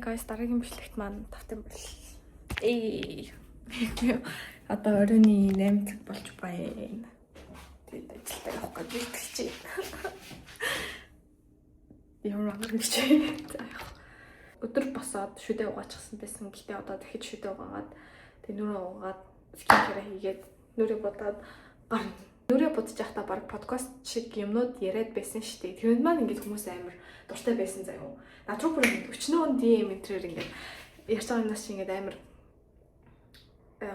Guys, дараагийн бичлэгт маань тавтан бол. Эй. Одоо оройн 8 цаг болж байна. Тэгээд ажилдаа явах гэж бэлтгэж байна. Ямар амар гэж. За, явах. Өдөр босоод шүдэ угаачихсан байсан. Гэхдээ одоо дахиж шүдэ угаагаад, тэг нүүрээ угаагаад, skin care хийгээд, нүүрээ будаад гар нүүрээ будаж байхдаа баг подкаст шиг юмнууд яриад байсан шүү дээ. Тэрэнд маань ингээд хүмүүс амар дуртай байсан заяа. Над руу бүр ингээд өчнөө DM энтрээр ингээд ярьж байгаа юмнаас чи ингээд амар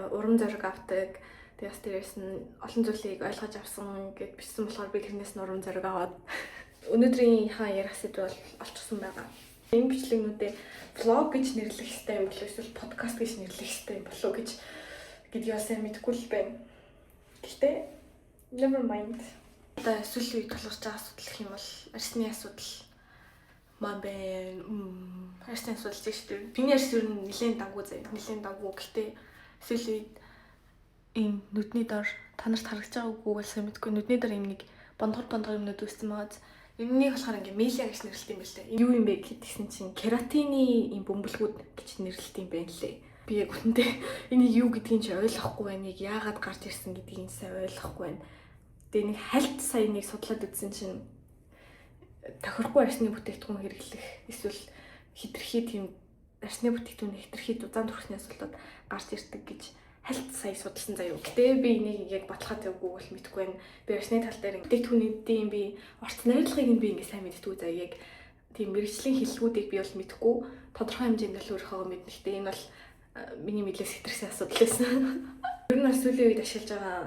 урам зориг авдаг. Тэгээ бас тэрээс нь олон зүйлийг ойлгож авсан гэд бичсэн болохоор би тэрнээс нь урам зориг аваад өнөөдрийнхаа ярих сэдв бол олчихсон байгаа. Энэ бичлэгнүүдээ vlog гэж нэрлэх хэрэгтэй юм болов уу, эсвэл подкаст гэж нэрлэх хэрэгтэй юм болов уу гэж гэдгийг бас сайн мэдэхгүй л байна. Гэхдээ never mind. Одоо сүүлийн үед тулгарч байгаа асуудал гэх юм бол арьсны асуудал маань байна. Арьсны асуудал шүү дээ. Миний арьс ер нь нэлээд давгүй заяа. Нэлээд давгүй. Гэхдээ сүүлийн үед ийм нүдний дор, та нарт харагдаж байгаагүй бол сайн мэдэхгүй, нүдний дор ийм нэг бондгор бондгор юмнууд үүссэн байгаа. Энэнийг болохоор ингээ milia гэж нэрлэдэг юм байна лээ. Юу юм бэ гэдгийгсэн чинь кератины ийм бөмбөлгүүд гэж нэрлэдэг юм байна лээ. Би яг үнэндээ энийг юу гэдгийг чи ойлгохгүй байна. Энийг яагаад гарч ирсэн гэдгийг сайн ойлгохгүй байна. Тэгээ нэг хальт сая нэг судлаад үзсэн чинь тохирохгүй арьсны бүтээгдэхүүн хэрэглэх эсвэл хэтэрхий тийм арьсны бүтээгдэхүүн хэтэрхий зузаан түрхснээс болоод гарч ирдэг гэж хальт сая судалсан заяа. Гэтэ би энийг яг баталгаа тавьгүй бол мэдэхгүй байна. Би арьсны тал дээр бүтээгдэхүүнүүдийн би орц найрлагыг нь би ингээ сайн мэддэггүй заяа. Яг тийм мэргэжлийн хэллэгүүдийг би бол мэдэхгүй. Тодорхой хэмжээнд л өөрийнхөө мэднэ. Гэтэ энэ бол миний мэдлээс хэтэрхсэн асуудал байсан. Ер нь бас сүүлийн үед ашиглаж байгаа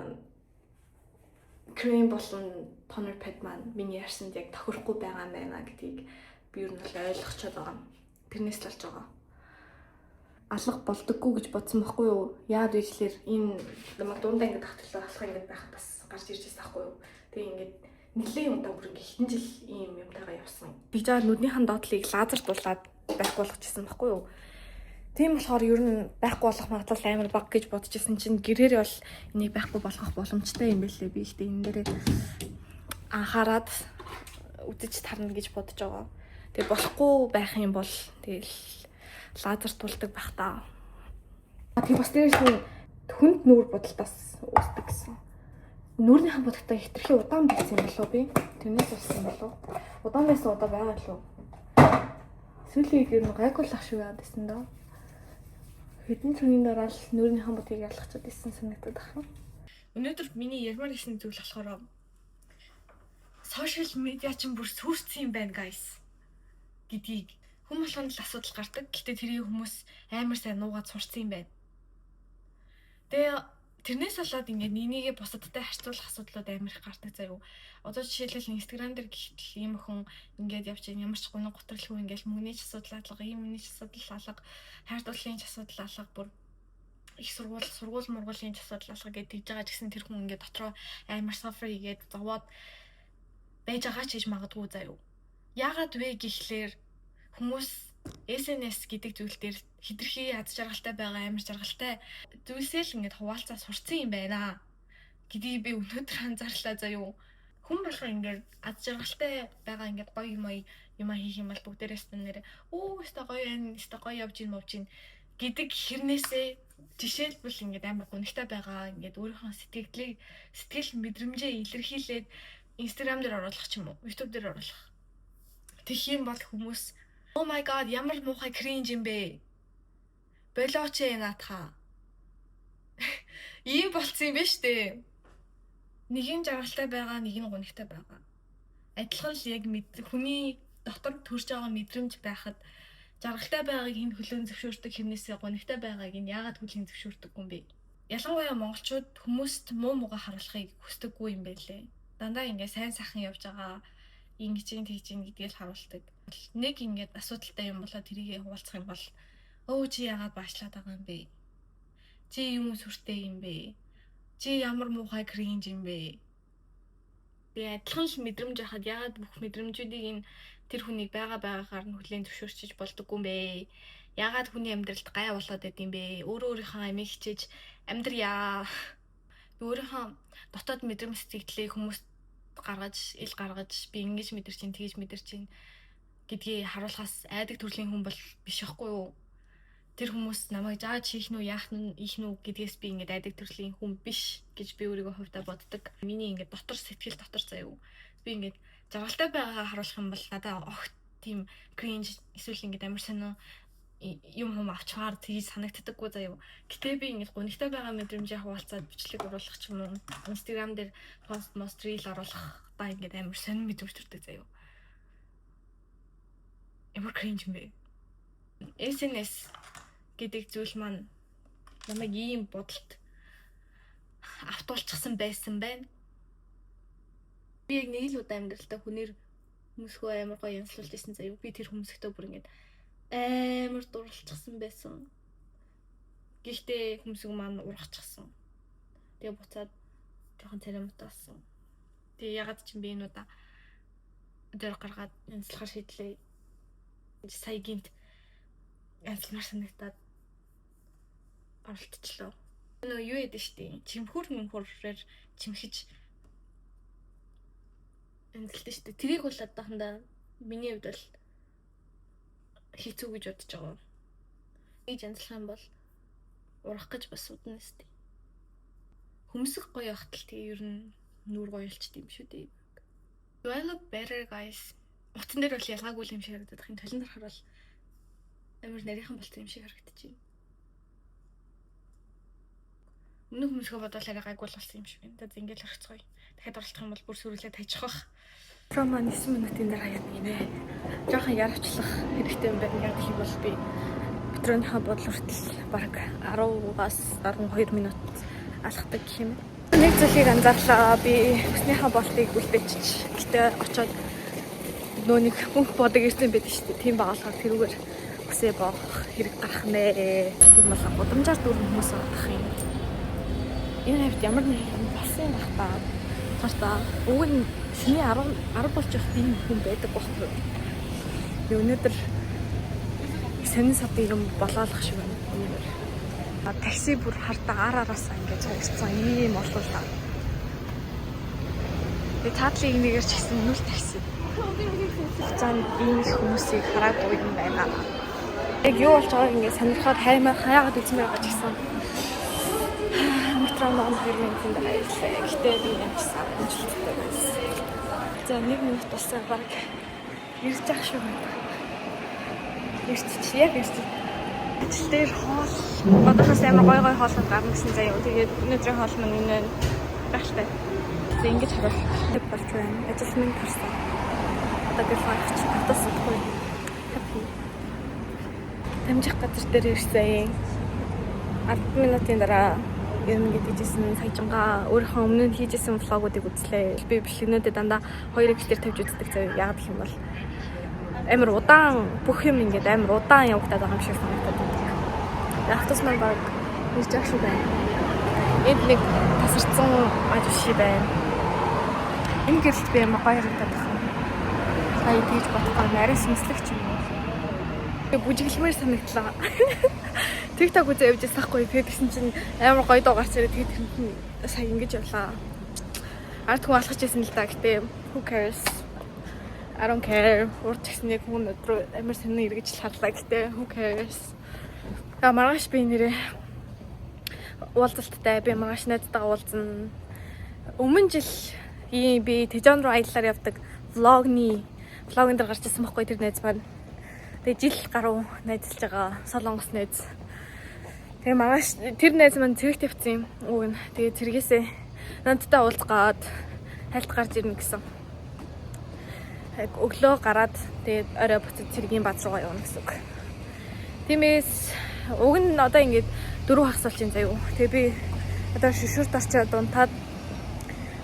крем болон toner pad маань миний арьсанд яг тохирохгүй байгаа юм байна гэдгийг би ер нь бол ойлгочоод байгаа. Тэрнээс л болж байгаа. Алга болдоггүй гэж бодсон байхгүй юу? Яагаад вэ гэхлээр энэ намайг дундаа ингэж тахтлаа алхах ингэж байх бас гарч ирж байсан байхгүй юу? Тэгээ ингээд нэлээд удаа, бүр ингээд хэдэн жил ийм юмтайгаа явсан. Би жаа нүднийхэн доотлыг лазер дулаад байхгүй болгочихсон байхгүй юу? Тийм болохоор ер нь байхгүй болох магадлал амар бага гэж бодож исэн чинь гэрээрээ бол энийг байхгүй болгох боломжтой юм байлээ. Би ихтэй энэ дээрээ анхаарад үзэж тарна гэж бодож байгаа. Тэгээ болохгүй байх юм бол тэгэл лазер дулдаг байх та. Тэгээ бас дээрээс нь хүнд нүүр будалтаас үүсдэг гэсэн. Нүүрнийхэн будагтаа хэтэрхий удаан байсан юм болов уу би? Тэрнээс болсон болов уу? Удаан байсан, удаа байгаа л уу? Сүүлийн үед ер нь гайгүй л ах шиг байгаад байсан доо. Хэдэн цагийн дараа л нүүрнийхэн будгийг ялгачаад исэн санагдаад байна. Өнөөдөр миний ярмаар гэсэн зүйл болохоор social media чинь бүр сүрцэн юм байна, guys, гэдгийг. Хүн болгонд л асуудал гардаг. Гэтэ тэрийг хүмүүс амар сайн нуугаад сурцсан юм байна. Тэгээ тэрнээс болоод ингээд нэгнийгээ бусадтай харьцуулах асуудлууд амар их гардаг заяа. Одоо жишээлбэл, Instagram дээр гэхтэл ийм охин ингээд явж байна. Ямар ч гуниг гутралгүй, ингээд мөнгөний ч асуудал алга, ийм юмны ч асуудал алга, хайр дурлалын ч асуудал алга, бүр их сургууль мургуулийн ч асуудал алга гэж тэгж байгаа ч гэсэн тэр хүн ингээд дотроо амар suffer хийгээд зовоод байж байгаа ч гэж магадгүй заяа. Яагаад вэ гэхлээр хүмүүс SNS гэдэг зүйл дээр хэтэрхий аз жаргалтай байгаа, амар жаргалтай зүйлсээ л ингээд хуваалцаа сурцсан юм байна гэдгийг би өнөөдөр анзаарлаа заяа. Хүн болгон ингээд аз жаргалтай байгаа, ингээд гоё юм юм хийх юм бол бүгдээрээс нэр өө өстой гоё байна, өстой гоё явж ийн мовж ийн гэдэг хэрнээсээ жишээлбэл ингээд амар гунигтай байгаа, ингээд өөрийнхөө сэтгэлийг, сэтгэл мэдрэмжээ илэрхийлээд Instagram дээр оруулах ч юм уу, YouTube дээр оруулах. Тэгэх юм бол хүмүүс "Oh my god, ямар муухай cringe юм бэ? Болооч ээ наатха." Ийм болцсон юм байна штэ. Нэг нь жаргалтай байгаа, нэг нь гунигтай байгаа. Адилхан л яг хүний дотор төрж байгаа мэдрэмж байхад жаргалтай байгааг хэн хүлээн зөвшөөрдөг хэрнээсээ гунигтай байгааг нь яагаад хүлээн зөвшөөрдөггүй юм бэ? Ялангуяа монголчууд хүмүүст муу муугаа харуулахыг хүсдэггүй юм байлээ. Дандаа ингээ сайн сайхан явж байгаа, ингэж ин тэгж ин гэдгийг л харуулдаг. Нэг ингээд асуудалтай юм болоо тэрийг хуваалцах юм бол "Өө, чи яагаад баачлаад байгаа юм бэ? Чи юм сүртэй юм бэ? Чи ямар муухай cringe юм бэ?" Би адилхан л мэдрэмж байхад яагаад бүх мэдрэмжүүдийг энэ тэр хүнийг байгаа байгаагаар нь хүлээн зөвшөөрчиж болдоггүй юм бэ? Яагаад хүний амьдралд гай болоод байд юм бэ? Өөрөө өөрийнхөө амийг хичээж амьдрья. Би өөрийнхөө дотоод мэдрэмж сэтгэлээ хүмүүст гаргаж, ил гаргаж, би ингэж мэдэрч чинь, тэгж мэдэрч чинь. гэдгийг харуулахаас айдаг төрлийн хүн бол биш байхгүй юу? Тэр хүмүүс намайг жааж хийх нү, яах нь ийх нү гэдгээс би ингээд айдаг төрлийн хүн биш гэж би өөрийгөө хувьдаа боддог. Миний ингээд дотор сэтгэл дотор заяа. Би ингээд жаргалтай байгаагаа харуулах юм бол надад огт тийм cringe эсвэл ингээд амар сонио юм хүм авчмаар тгийж санагддаггүй заяа. Гэтэ би ингээд гунигтай байгаа мэдрэмжээ хуваалцаад бичлэг оруулах ч юм уу, Instagram дээр пост мост reel оруулах ба ингээд амар сонин мэдрэмж төрдөг заяа. Ямар cringe юм бэ? SNS гэдэг зүйл маань намайг ийм бодолд автуулчихсан байсан байна. Би яг нэг л удаа амьдралдаа хүнээр хүмүүсхөө амар гоё янзлуулж ирсэн заяа. Би тэр хүмүүсхтээ бүр ингээд амар дурлалчихсан байсан. Гэхдээ хүмүүсг маань ургачихсан. Тэгээ буцаад жоохон царай мутаасан. Тэгээ ягаад ч юм би энэ удаа дээр гаргаад янзлахар шийдлээ. Сая гинт янзлмаар санагдаад оролдчихлоо. Нөө юу яд штэ. Чимхүр мэмхүрээр чимхэж янзлдаг штэ. Тэрийг бол одоохондоо миний хувьд бол хэцүү гэж бодож байгаа. Ийж янзлах юм бол урах гэж бас удна штэ. Хөмсөг гоё явахтал тэгээ ер нь нүүр гоё болчт юм шүү дээ. Do I look better, guys? Утсан дээр бол ялгаагүй юм шиг харагдаад байна. Толон дарахаар бол амар нарийнхан болсон юм шиг харагдаж байна. Өмнөх хүмүүсхөө бодвол арай гайгүй болсон юм шиг байна. За, ингээл орхицгоё. Дахиад оролдох юм бол бүр сүрүүлээ тажих бах. Метро маань 9 минутын дараа явна гинэ. Жохон яравчлах хэрэгтэй юм байна. Яг гэх юм бол би метроныхаа бодол хүртэл бараг 10-аас 12 минут алхдаг гэх юм. Нэг зүйлийг анзаарлаа. Би үснийхээ болтыг үлдээчих. Гэтэ очоод нөө нэг мөнх бодог ирсэн байдаг шүү дээ. Тийм байгуулахаар тэрүүгээр үсээ боох хэрэг гарах нэ. Тийм бол гудамжаар дүүрэн хүмүүс байгаа юм. Энэ хавьд ямар нэг юм болсон юм бах та. Тартаа уг нь шөнийн 10 10 болж явах ийм хүн байдаг байхгүй юу? Би өнөөдөр сонин садын юм болоолох шиг байна. Өнөөдөр. Такси бүр хартаа ар араасаа ингэж цогцсон ийм олуулаа. Тэгээ цаатлын нэгээр ч гэсэн нүл такси. Хугацаанд ийм их хүмүүсийг хараагүй юм байна. Яг юу болж байгааг ингэ сонирхоод хаймаа хаяагаад үзэн байгаа ч гэсэн метро маань 2 минутын дараа ирлээ. Гэтэ би ямарсан амжилттай байсан. За, 1 минут болсон, баг ирж ах шиг байна. Ирчих, яг ирчих. Ажил дээр хоол одоохоос амар гой гой хоолнууд гарна гэсэн заяа. Тэгээд өнөөдрийн хоол маань энэ гайхалтай. Тэгээд ингэж харуул болж байна. Ажил минь тарсан. Одоо гэр рүү авчих. Автобус удахгүй. Happy. Дамжих газар дээр ирсэн. 10 минутын дараа ирнэ гэдэг жисэн саяжингаа өөрийнхөө өмнө нь хийжсэн vlog уудыг үзлээ. Би бичлэгнүүдэд дандаа 2x дээр тавьж үздэг заяа. Яг гэх юм бол амар удаан, бүх юм ингээд амар удаан явагдаад байгаа юм шиг санагдаад байдаг. Автобус маань баг ирж байгаа шиг байна. Энд нэг тасарсан аж шиг байна. Энэ гэрэлт би амар гоё харагдаад байна. Сая тэгж бодохгүй, арай сүнслэг ч юм уу. Бүжиглэмээр санагдлаа. TikTok үзээ явж байсан хгүй. Тэгээд тэгсэн чинь амар гоё дуу гарч ирээд, тэгээд тэрэнд нь сая ингэж явлаа. Ард хүн алхаж байсан л да. Гэтэ who cares? I don't care. Урд ч гэсэн яг хүн өдрөө амар сонин эргэж л харлаа. Гэтэ who cares? Тэгээ маргааш би нэрээ уулзалттай, би маргааш найзтайгаа уулзна. Өмнө жил ийм би Тэжон руу аяллаар явдаг vlog ны vlog ын дээр гарч ирсэн байхгүй, тэр найз маань. Тэгээ жил гаруй найзалж байгаа Солонгос найз. Тэгээ маргааш тэр найз маань цэрэгт явцсан юм. Уг нь. Тэгээ цэргээсээ надтай уулзах гаад хальт гарч ирнэ гэсэн. Яг өглөө гараад, тэгээд орой буцаж цэргийн бааз руугаа явна гэсэн үг. Тиймээс уг нь одоо ингээд 4 хагас болж байна заяа. Тэгээ би одоо шүшүрт орчоод унтаад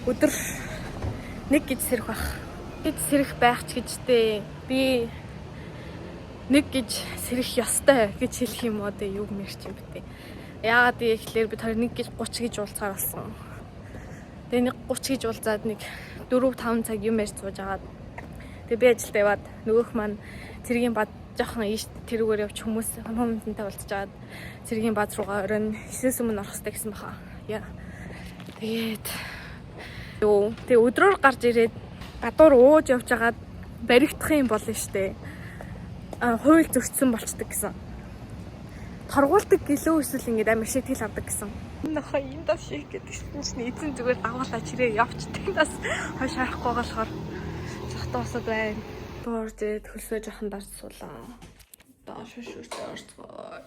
өдөр нэг гэж сэрэх бах. Гэж сэрэх байх ч гэжтэй би нэг гэж сэрэх ёстой гэж хэлэх юм уу, одоо юу гэмээр ч юм бэ. Яагаад гэхээр бид хоёр нэг гэж 30 гэж уулзгаар болсон. Тэгээ нэг 30 гэж уулзаад, нэг 4 5 цаг юм ярьж сууж агаад, тэгээ би ажилдаа яваад, нөгөөх маань цэргийн бад жоохон ийш тэрүүгээр явж хүмүүс хүмүүнтэй уулзаж агаад цэргийн бааз руугаа оройн 9-ээс өмнө орох хэрэгтэй гэсэн баха. Яа. Тэгээд юу, тэгээ өдрөөр гарч ирээд гадуур ууж явж хагаад баригдах юм болно штэ. Хууль зөрчсөн болчдөг гэсэн. Торгуулдаг гэлөө эсвэл ингээд амар шийтгэл авдаг гэсэн. Нохоо энд бас шийх гэдэгсэн чинь эзэн зүгээр дагуулаа чирээ явчдаг. Бас хойш харахгүй болохоор цогтоо босод байна. Боор зээд хөлсөө жоохон дарж суулаа. Одоо шүшүртэй орцгоо.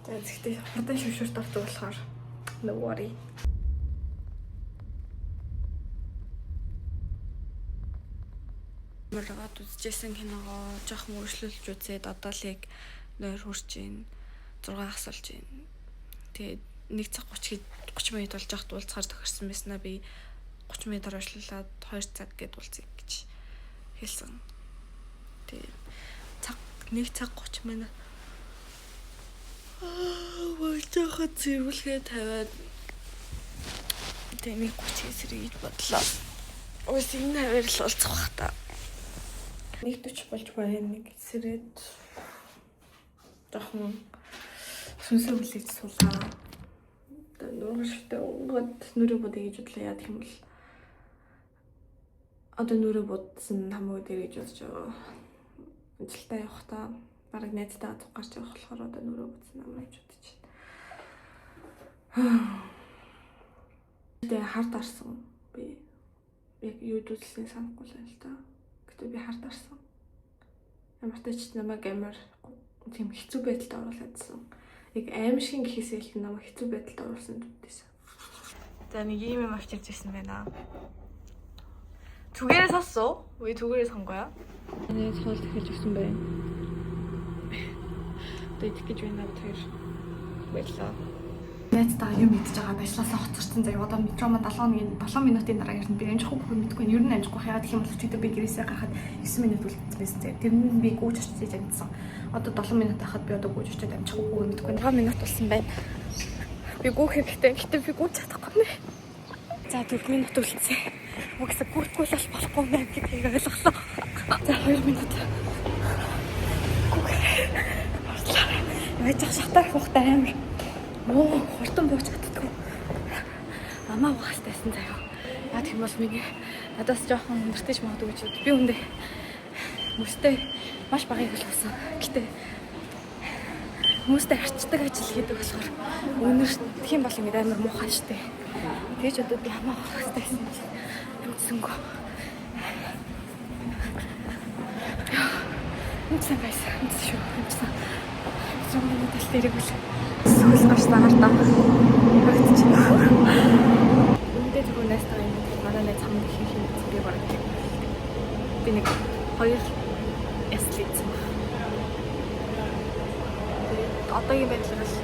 За зэгтээ хурдан шүшүрт ордог болохоор no worry. Мөргөд үзчихсэн киногоо жоохон өөрчлөлж үзээд одоо л яг нойр хурж гин 6 асуулж гин. Тэгээд 1 цаг 30 минут болж явахд уулзахаар тохирсон байснаа би 30 минутаар уучлаад 2 цаг гээд уулзъя гэж хэлсэн. Тэгээд цаг 1 цаг 30 минут болж байхад зэрүүлгээ тавиад тэгээд 1:30 сэрэг гэж бодлоо. Уус энэ хавар л уулзах бах та. 1:40 болж байна. Нэг сэрээд жоохон сүнсээ хүлээж суулаа. Одоо нүүрштэй угаад нүрээ будъя гэж бодлоо. Яа гэх юм бол одоо нүрээ будсан хамаагүй дээр гэж бодож байгаа. Ажилдаа явахдаа бараг найзтайгаа цуг гарч явах болохоор одоо нүрээ будсан амаа гэж бодож байна. Тэгээ хар дарсан. Би яг юу зүйлсийг санахгүй л байна л та. Гэтэ би хар дарсан. Ямар ч намайг амар тийм хэцүү байдалд оруулаадсан. Яг аим шиг гэхээс илүү намайг хэцүү байдалд оруулсан зүгтээсэн. За нэг ийм юм авчирч ирсэн байна. 두 개를 샀어? 왜 두 개를 산 거야? 네, 저를 эхэлж өгсөн байна. Одоо идэх гэж байна тэр. Баярлалаа. Найзтайгаа юм идэж байгаа ажилласаа хоцорсон заяа. Одоо метро маань 7 минутын дараа ирнэ. Би амжихгүй мэдгүй. Ер нь амжихгүй. Яагаад гэх юм бол өчигдөр би гэрээсээ гарахад 9 минут үлдсэн байсан заяа. Тэр нь би гүйж очиж амжсан. Одоо 7 минут байхад би одоо гүйж очиод амжихгүй мэдгүй. 6 минут болсон байна. Би гүйх хэрэгтэй. Гэтэ би гүйж чадахгүй нэ. За 4 минут үлдсэн. Угсаа гүйхгүй л болохгүй юм байна гэдгийг ойлголоо. За 2 минут. Гүйх. Ортлоо. Яаж ах шатаар хуухтай амар. Муу хурдан бууч чаддгүй. Амаа угаастайсан заяа. Яа гэх юм бол миний надаас жоохон өндөртэйч магадгүй гэж бод. Би үндэ хүмүүстэй маш багыг хөлсөн. Гэтэ хүмүүстэй харцдаг ажил хийдэг болохоор өнөртөх юм бол ингэ амар муухай штэ. Тэгэж одоо би амаа угаастайсан чинь амжсангүй. Амжсан байсан. Амжсан шүү. Амжсан. 6 минут алт ирээгүй л. Сүүл гарсан хардаа. Харагдчихна. Үндэ зөвхөн найзтайгаа юм бол манай найз хамт их их юм би бараг. Би нэг 2 ясл идсэн баг. Тэгээд одоогийн байдлаар л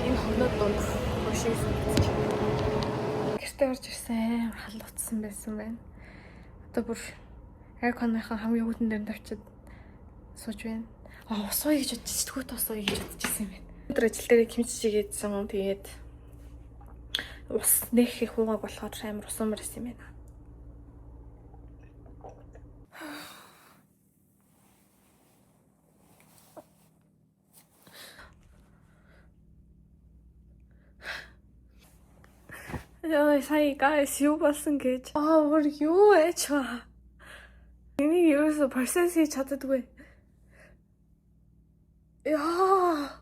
энэ хогнод дунд хошиг санагдчих. Гэртээ орж ирсэн амар халуутсан байсан байна. Одоо бүр aircon-ийн хамгийн хүтэн дээр тавьчихад сууж байна. А ус ууя гэж бодчих. Тгүүт ус ууя гэж бодчихсон юм байна. Өдөр ажил дээр кимч чигээдсэн. Тэгээд ус нэх их уугааг болохоор амар усуумар байсан юм байна. Яа, сая guys юу болсон гэж. Аа, бүр юу байж ба. Энийг ерөөсө процесс хийж чаддаггүй. Яа.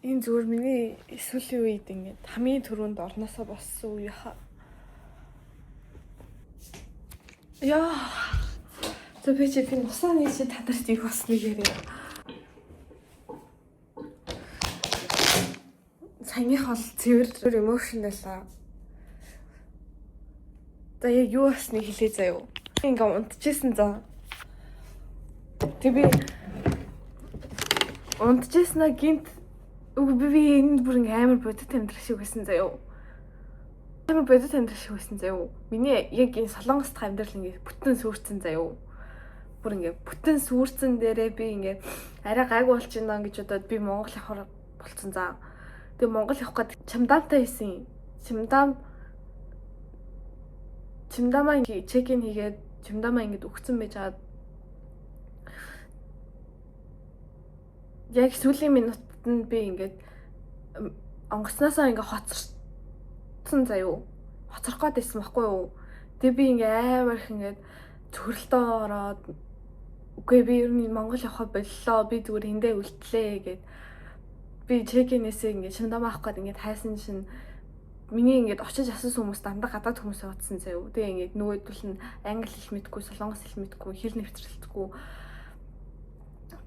Энэ зүгээр миний сүүлийн үед ингээд хамгийн түрүүнд орноосоо болсон үе хаа. Яа. За би чи би нусаа нийшээ та нарт их болсныг яриа. Саяных бол цэвэр emotional аа. За яг юу болсныг хэлье заяа. Ингээ унтчихсэн за. Тэг би унтчихснаа гинт үгүй би энд бүр ингээ амар бодит амьдрах шиг байсан заяа. Амар бодит амьдрах шиг байсан заяа. Миний яг энэ Солонгос дахь амьдрал ингээ бүтэн сүрцэн заяа. Бүр ингээ бүтэн сүрцэн дээрээ би ингээ арай гайгүй болчихно гэж бодоод би Монгол явахаар болцсон за. Тэгээ Монгол явах гээд чамдаантай хийсэн. Чимдамаа ингээ чек-ин хийгээд чимдамаа ингээд өгцөн байж хаад яг сүүлийн минутад нь би ингээд онгоцноосоо ингээ хоцорсон заяо. Хоцрох гээд байсан байхгүй юу. Тэгээ би ингээ амар их ингээд Цөхрөлтөө ороод үгүй, би ер нь Монгол явахаа боллоо. Би зүгээр эндээ үлдлээ гэд би check-in-ээсээ ингээд чемодан авах гээд ингээд хайсан чинь миний ингээд очиж асуусан хүмүүс дандаа гадаад хүмүүс явуулсан заяа. Тэгээ ингээд нөгөөдөл нь англи хэл мэдгүй, солонгос хэл мэдгүй, хэл нэвтрэлтгүй.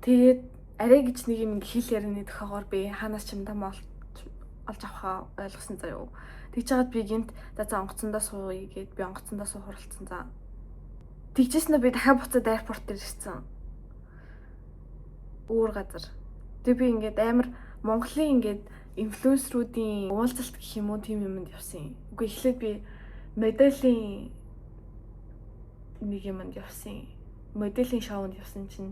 Тэгээд арай гэж нэг юм ингээд хэл ярианы тохиогоор би хаанаас чемодан олж авахаа ойлгосон заяа. Тэгж жагаад би гинт за за, онгоцондоо сууя гэд би онгоцондоо суу хуралцсан за. Тэгжсэн би дахиад буцаад airport дээр ирсэн. Өөр газар. Тэг би ингээд амар Монголын ингээд инфлюенсерүүдийн уулзалт гэх юм уу, тийм юмд явсан. Үгүй, эхлээд би моделийн нэг юмд явсан. Моделийн шоунд явсан чинь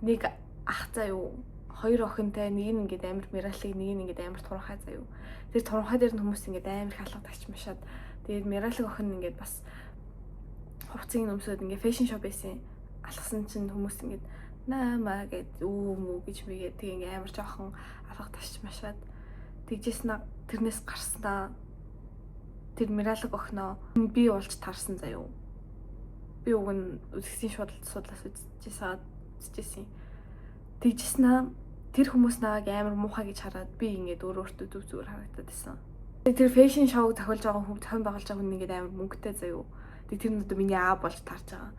нэг ах заа юу, хоёр охинтой, нэг нь ингээд амар миралыг, нэг нь ингээд амар туранхай заа юу. Тэр туранхай дээр нь хүмүүс ингээд амар их алга тагч машаад, тэгээд миралыг охин ингээд бас хувцсыг өмсөөд ингээд fashion show байсан. Алхсан чинь хүмүүс ингээд наама гэд үү мүү гэж мэгээд, тэг ингээ амар жоохон алга ташч машаад тэгжсэн. Тэрнээс гарснаа тэр миралаг охиноо би уулж таарсан заяо. Би уг нь үзэгсийн шууд судлаас үзчихсэн. Тэгжсэн аа, тэр хүмүүс намайг амар муухай гэж хараад, би ингээд өөр өөртөө зүг зүгээр харагдаад байсан. Тэр fashion show г зохиолж байгаа хүн, зохион байгуулж байгаа хүн ингээд амар мөнгөтэй заяо. Тэг тэр нь одоо миний аа болж таарч байгаа.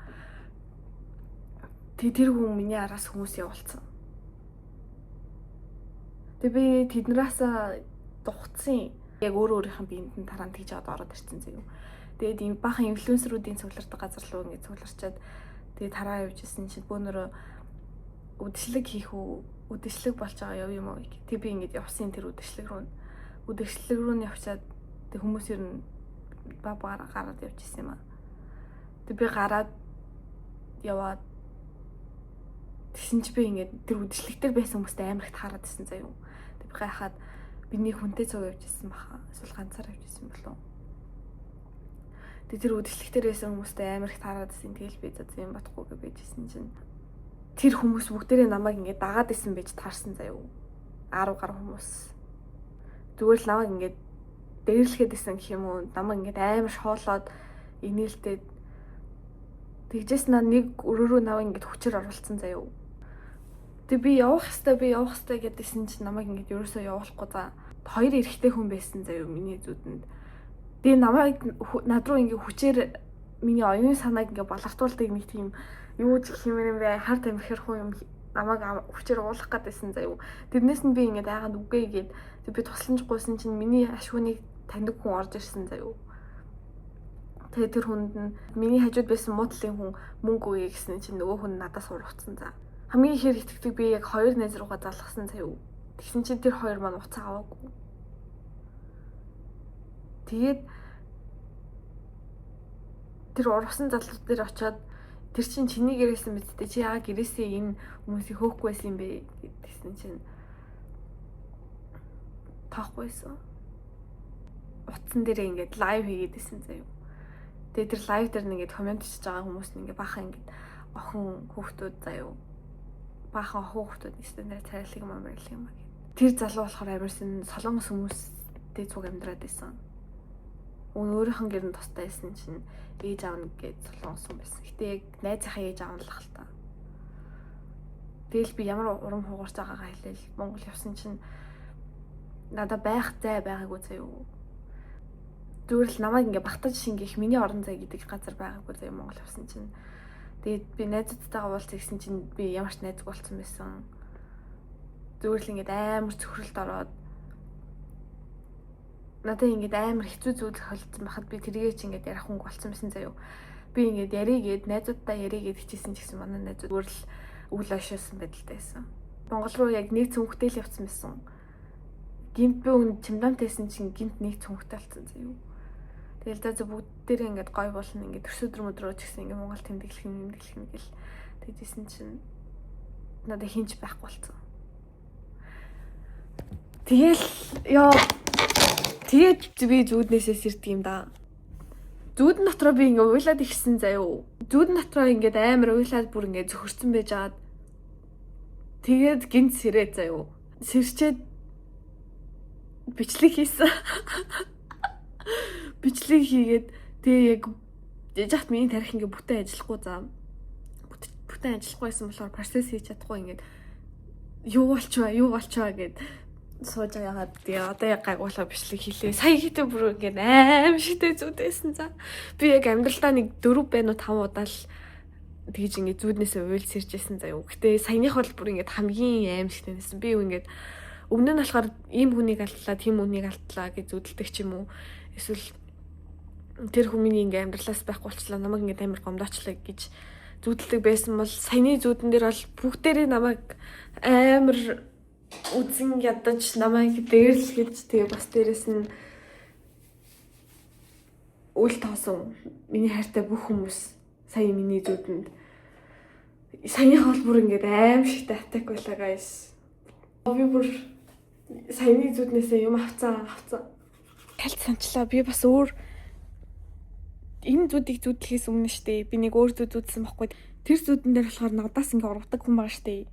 Тэг тэр хүн миний араас хүмүүс явуулсан. Тэг би тэднээс дугцсан. Яг өөр өөрийнх нь биеинд нь тарaan тэгж аваад ороод ирсэн заяо. Тэгээд ийм бахан инфлюенсерүүдийн цуглардаг газар руу ингээд цугларчаад, тэгээд тараа явж исэн чинь бөөнөрөө үдшилэг хийх үү, үдшилэг болж байгаа, яв юм уу. Тэг би ингээд явсан тэр үдшилэг рүү. Үдшилэг рүү нь явчаад, тэг хүмүүс ер нь баг багаараа гараад явж исэн юм аа. Тэг би гараад яваад тэгсэн чи би ингээд тэр үдшилэг дээр байсан хүмүүстэй амар их таарад исэн заяо. Тэг би гайхаад, би нэг хүнтэй цуг явж исэн баха. Эсвэл ганцаар явж исэн болов. Тэг тэр үдшилэг дээр байсан хүмүүстэй амар их таарад исэн. Тэгэл би за юм батхгүй гэж байжсэн чинь тэр хүмүүс бүгдээрээ намайг ингээд дагаад исэн байж таарсан заяо. 10 гаруй хүмүүс. Зүгээр л намайг ингээд дээрлэхэд исэн гэх юм уу? Намайг ингээд амар шоолоод инээлтэй тэгжээс наа нэг өрөөрөө намайг ингээд хүчээр оруулсан заяо. Тэг би явах хэвээр, би явах хэвээр гэдээсэн чинь намайг ингээд ерөөсөө явуулахгүй за. Хоёр эрэгтэй хүн байсан заяо миний зүүдэнд. Тэгээ намайг над руу ингээд хүчээр миний оюун санааг ингээд балартуулдаг нэг тийм юу ч гэх юм бэ, хар тамхир хуу юм намайг хүчээр уулах гэдээсэн заяо. Тэрнээс нь би ингээд айгаад үгүй гээд би тусламж гуйсан чинь миний ашгүйнийг таньдаг хүн орж ирсэн заяо. Тэгээ тэр хүнд нь миний хажууд байсан муутлын хүн мөнгө өгье гэсэн чинь нөгөө хүн надаас ургацсан за. Хамгийн ихээр итгэдэг би яг хоёр найз руугаа залгасан заяо. Тэгсэн чинь тэр хоёр маань уцаа аваагүй. Тэгээд тэр ургасан залуу дээр очиод, тэр чинь чиний гэрээсэн мэт дээ, чи яа гэрээсээ энэ хүмүүсийг хөөхгүй байсан юм бэ гэдгийгсэн чинь таахгүйсэн. Утсан дээрээ ингээд live хийгээд исэн заяо. Тэгээ тэр live дээр ингээд comment хийж байгаа хүмүүс нь ингээд баахан ингээд охин хүүхдүүд заяо. Баахан хүүхдүүд нэстэ нэр царайлаг юм амарлаг юм аа. Тэр залуу болохоор амарсан солонгос хүмүүстэй цуг амьдраад исэн. Өөрийнх нь гэр нь тустай байсан чинь ээж аав нь гээд солонгос хүн байсан. Гэтэ яг найзынхаа ээж аав нь л хэл та. Тэгэл би ямар урам хугарч байгаагаа хэлээл Монгол явсан чинь надад байх зай байгаагүй заяо. Зүгээр л намайг ингээ багтаж шингээх миний орон зай гэдэг газар байгаагүй заяо Монгол явсан чинь. Тэгээд би найзуудтайгаа уулзах гэсэн чинь би ямар ч найзгүй болсон байсан. Зүгээр л ингээд амар цөхрөлд ороод, надад ингээд амар хэцүү зүйл тохиолдсон байхад би тэргээ чи ингээд ярих хүнг болсон байсан заяо. Би ингээд яригээд, найзуудтай яригээд хичээсэн ч гэсэн манай найзууд зүгээр л үл ойшоосон байдалтай байсан. Монгол руу яг нэг цүнхтэй л явцсан байсан. Гинт би үн чемодантай байсан чинь гинт нэг цүнхтэй болсон заяо. Тэгэл за за, бүгдээрээ ингээд гой болно, ингээд төрс өдөр мөдрөө ч гэсэн ингээд Монгол тэмдэглэх юм тэмдэглэх юм гэл тэгжсэн чинь надад хинч байхгүй болсон. Тэгэл ёо, тэгээд би зүүднээсээ сэрдэг юм да. Зүүдэн дотроо би ингээ уйлаад ихсэн заяо. Зүүдэн дотроо ингээд амар уйлаад бүр ингээ зөхөрсөн байж агаад тэгээд гинт сэрээ заяо. Сэрчээд бичлэг хийсэн. Бичлэг хийгээд тэгээ яг Жижигт миний тарих ингээ бүтэн ажиллахгүй заа. Бүтэн ажиллахгүй байсан болохоор процесс хийж чадахгүй ингээд юу болчихваа, юу болчихваа гэд сууж байгаад тэгээ одоо яг гайгуулаа бичлэг хийлээ. Сая хийхдээ бүр ингээд аим шигтэй зүүдээсэн за. Би яг амьдралдаа нэг 4 байна уу 5 удаа л тэгж ингээд зүүднээсээ уйлж сэржсэн заяа. Гэтэ саяных бол бүр ингээд хамгийн аим шигтэй нэсэн. Би ингээд өмнө нь болохоор ийм хүнийг алдлаа, тийм хүнийг алдлаа гэж зүүдэлдэг ч юм уу. Эсвэл тэр хүмүүний ингээд амьдралаас байхгүй болчлаа, намайг ингээд амар гомдоочлаа гэж зүүдэлдэг байсан бол саяны зүүдэн дээр бол бүгдээрээ намайг амар үзэн ядаж намайг дээрлэхэж тэгээ бас дээрэс нь үл тоосон миний хайртай бүх хүмүүс сая миний зүүдэнд саяны хоол бүр ингээд аим шигтэй attack байлаа, guys. Би бүр саяны зүүднээсээ юм авцсан авцсан. Талт санчлаа, би бас өөр энэ зүүдийг зүүдлэхээс өмнө штэ би нэг өөр зүүд зүүдсэн байхгүй. Тэр зүүдэн дээр болохоор надаас ингээ ургадаг хүн байгаа штэ.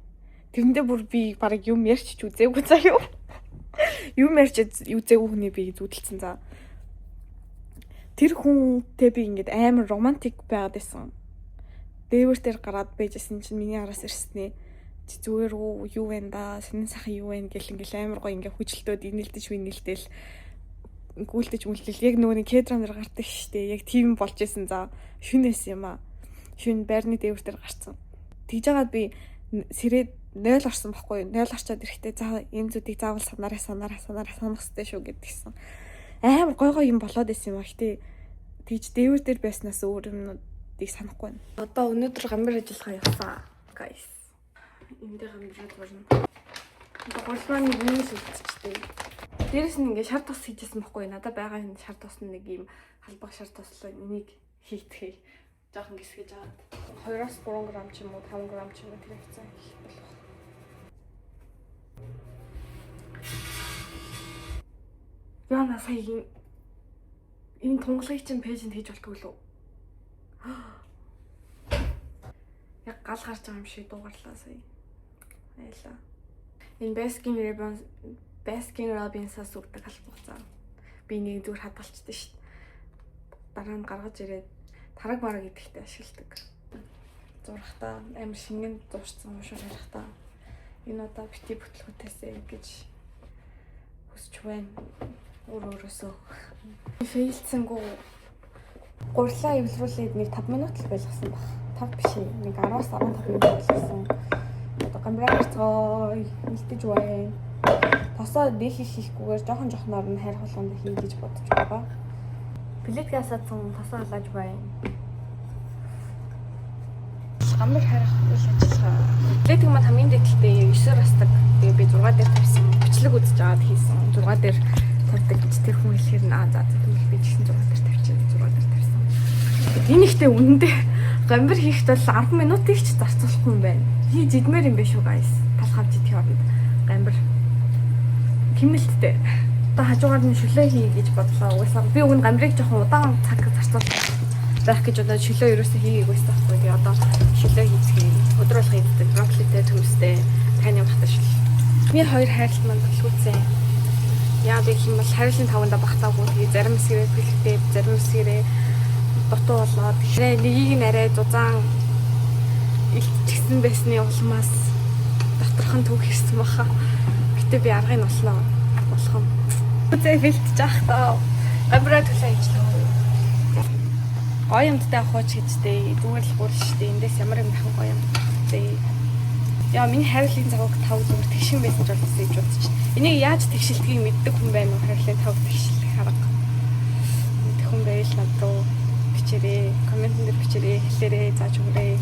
Тэрэндээ бүр би бараг юм ярьч ч үзээгүй заа юу. Юм ярьч үзээгүй хүний би зүүдэлсэн за. Тэр хүнтэй би ингээд амар романтик байгаад байсан. Дээвэр дээр гараад байжсэн чинь миний араас ирснээ чи зүгээр үү, юу вэ да, сонин сайхан юу вэ гэл ингээл амар гоё ингээ хүчлтөөд инэлдэж минэлтэл гүйлдэж мүлдэл яг нөгөө нэг K-drama дээр гардаг штэ, яг тийм болж исэн за. Шүнээс юм аа, шүн байрны дээвэр дээр гарцсан. Тэгж жагаад би сэрээд 0 орсон байхгүй юу? 0 орчоод ирэхдээ за энэ зүдийг заавал санаарай, санаарай, санаарай, санах хэрэгтэй шүү гэдгийгсэн. Амар гой гой юм болоод исэн юм а. Гэтэ тэгж дээвэр дээр байснаас өөр юмнуудыг санахгүй байна. Одоо өнөөдөр гамбар ажиллагаа явсан, guys. Энэ дээр гамбараад болно. Одоо гурил маань нэг юм л үлдчихтэй. Дээрэс нь ингээ шар тос хийжсэн байхгүй юу? Надад байгаа энэ шар тос нь нэг юм халбаг шар тослоо, энийг хийтгэе. Жохон гисгэж аваад 2-оос 3 г ч юм уу 5 г ч юм уу тэр хэвцээ хийх болох. Яна, сая энэ тунгалгийг чинь page энд хийж болтгүй лүү? Яг гал гарч байгаа юм шиг дуугарлаа сая. Айлаа. Энэ Baskin Robbins-аас өгдөг албах заа. Би нэг зүгээр хадгалчихдээ шүү дээ. Дараа нь гаргаж ирээд тараг бараг идэхтэй ашигладаг. Зурхтаа амар шингэн зурцсан юм шиг харахтаа энэ удаа бити бүтлгүүтээсээ гэж хүсч байна. Өөр өөрөөсөө. Fail цсангүй гурлаа эвлэрүүлээд нэг 5 минут л байлгасан баг. 5 биш ээ. Нэг 10-аас 15 минут байлгасан. Одоо гамбраа гарцгаа нэлтэж байна. Тосоо нөх их хийхгүйгээр жоохон жоохноор нь хайр болгонд хий гэж бодож байгаа. Плитка асаацсан тосоо халааж байна. Гамбар харих үйл ажиллагаа. Плитка маань хамгийн дээдэлтэй 9-оор асдаг. Тэгээ би 6 дээр тавьсан. Бичлэг үзэж аваад хийсэн. 6 дээр тавьдаг гэж тэр хүн хэлэхээр нь аа за тэгвэл би ч гэсэн 6 дээр тавьчих. 6 дээр тавьсан. Энэ ихтэй үнэндээ гамбар хийхэд бол 10 минутыг ч зарцуулахгүй юм байна. Хийж идмээр юм биш үү, guys? Талх авч идэх оронд гамбар хэмнэлттэй. Одоо хажуугаар нь шүлээ хий гэж бодлоо. Угаасаа би уг нь гамбарыг жоохон удаан цаг зарцуулах байх гэж одоо шүлөө ерөөсөө хийгээгүй байсан байхгүй. Тэгээ одоо шүлөө хийцгээе. Өдөр болгон иддэг. Брокколитэй, төвстэй, таны бахта шил. Миний хоёр хайрлт маань бүлгүүцэн. Яа гэх юм бол хайрлын таванда багтаагүй. Тэгээ зарим хэсгэрээ бэлгдээд, зарим хэсгэрээ дутуу болоод тэгэхээр нэгийг нь арай зузаан илтчихсэн байсны улмаас доторх нь түүх ирсэн баха. Гэтэ би аргыг нь олно. Болох юм. Үзээ бэлтэж ах таа. Гамбраа төлөө ажиллаа. Гоё юмдтай авах ч гэжтэй. Зүгээр л гурал штэ. Эндээс ямар юм дахин гоё юмдтай. Яа, миний хайрлын загвар тав зүгээр тэгшин байсан ч болсон гэж бодчих. Энийг яаж тэгшилдгийг мэддэг хүн байна уу? Хайрлын тав тэгшилэх арга. Мэдэх хүн байвал над руу бичээрэй. Comment эн дээр бичээрэй, хэлээрэй, зааж өгөөрэй.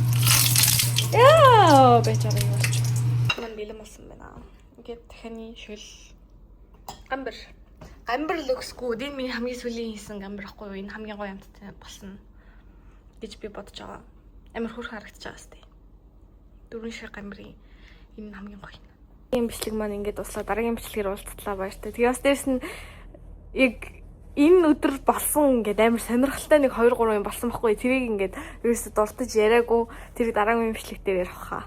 Яа, байж байгаа юм болч. Ман бэлэн болсон байна. Ингээд дахины шөл гамбар. Гамбар looks good. Энэ миний хамгийн сүүлийн хийсэн гамбар ахгүй юу? Энэ хамгийн гоё амттай болсон гэж би бодож байгаа. Амар хөөрхөн харагдаж байгаа сте. Дөрвөн шиг гамбарын энэ хамгийн гоё. Ийм бичлэг маань ингээд дуслаа. Дараагийн бичлэгээр уулзтлаа, баяртай. Тэгээ бас дээрэс нь яг энэ өдөр болсон ингээд амар сонирхолтой нэг 2 3 юм болсон байхгүй. Тэрийг ингээд ерөөсө дуртаж яриаггүй. Тэр дараагийн бичлэг дээр ярих хаа.